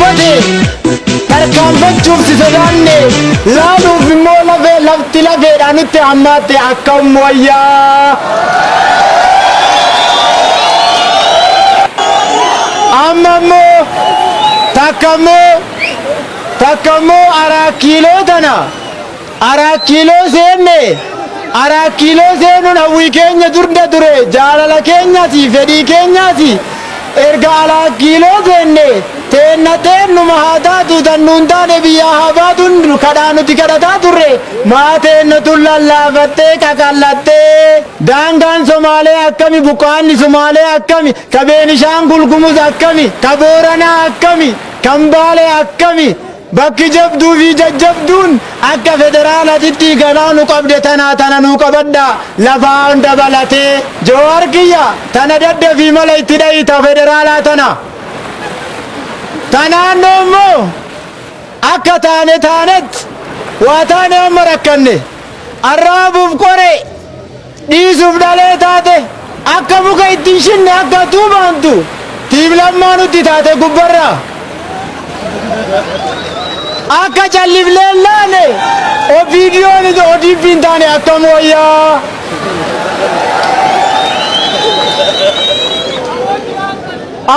dubbate tarkaanfachuuf si sodaanne, laaluuf immoo lafee lafti lafeedhaan nutti hammaatte akkam wayyaa. Amma immoo takka immoo takka immoo araa kiiloo tana araa kiiloo seenne, araa kiiloo seenuun hawwii keenya durda ture, jaalala keenyaati, fedhii keenyaati. Erga araa kiiloo seenne teenna teennuma haa taatu, tan nuun taane biyyaa haa baatuun kadhaa nuti kadhataa turre, maa teenna tun lallaafattee qaqallattee? Daangaan Somaalee akkami, buqqaanni Somaalee akkami, ka Beenishaangul Gumuz akkami, ka Booranaa akkami, kan Baalee akkami? Bakki jabduu fi jajjabduun akka federaalaatitti ganaa nu qabde tanaa tana nuu qabadhaa lafaan dabalatee. Jawaar kiyya, tana daddafii mala itti dhahi ta federaalaa tana. Ta naannoo immoo akka taane taanet waa taane amma rakkanne, arraabuuf qoree dhiisuuf dhalee taate, akka muka itti hin shinne akka tuubaantu tiiblammaa nutti taate gubbarraa. Akka callifleen laane OPDOn ODP hin taane akkam wayyaa.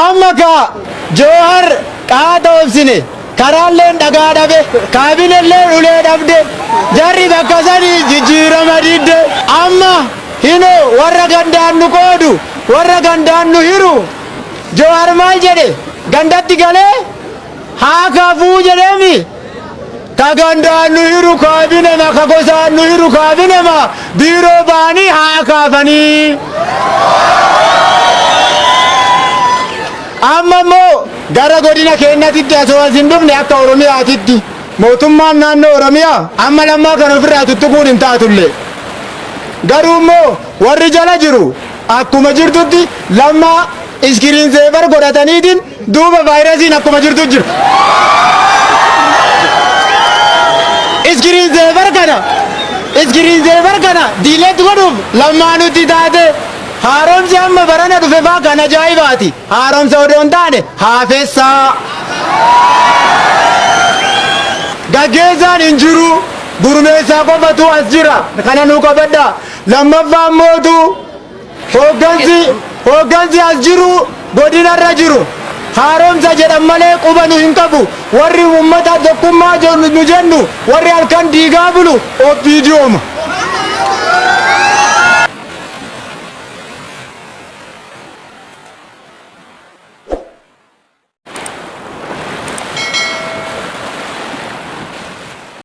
Amma ka Joohar qaata obsine, karaalleen dhagaa dhabe, kaabinelleen ulee dhabde, jarri bakka sanii jijjiirama didde. Amma hinoo warra gandaan nu qoodu, warra gandaan nu hiru, Joohar maal jedhe? Gandatti galee haa kafuu jedheemi. Ka gandaan nu hiru kaabinema, ka gosaan nu hiru kaabinema biiroo ba'anii haa kaafanii. Amma immoo gara godina keenyatitti osoo as hin dhufne, akka Oromiyaatitti mootummaan naannoo Oromiyaa amma Lammaa kan ofirraa tuttuquun hin taatullee. Garuu immoo warri jala jiru akkuma jirtutti Lammaa screen saver godhataniitiin duuba vaayirasiin akkuma jirtu jira. Screen saver kana, screen saver kana delete godhuuf Lammaa nutti taate. Haaromsi amma barana dhufe faa kan ajaa'ibaati. Haaromsa odoo hin taane haafessaa. Gaggeessaan hin jiru. Gurmeessaa qofatu as jira. Kana nuu qabadha. Lammaffaan mootu hooggansi as jiru godinarra jiru. Haaromsa jedhan malee quba nu hin qabu. Warri uummata tokkummaa nu jennu, warri halkan diigaa bulu OPDOma.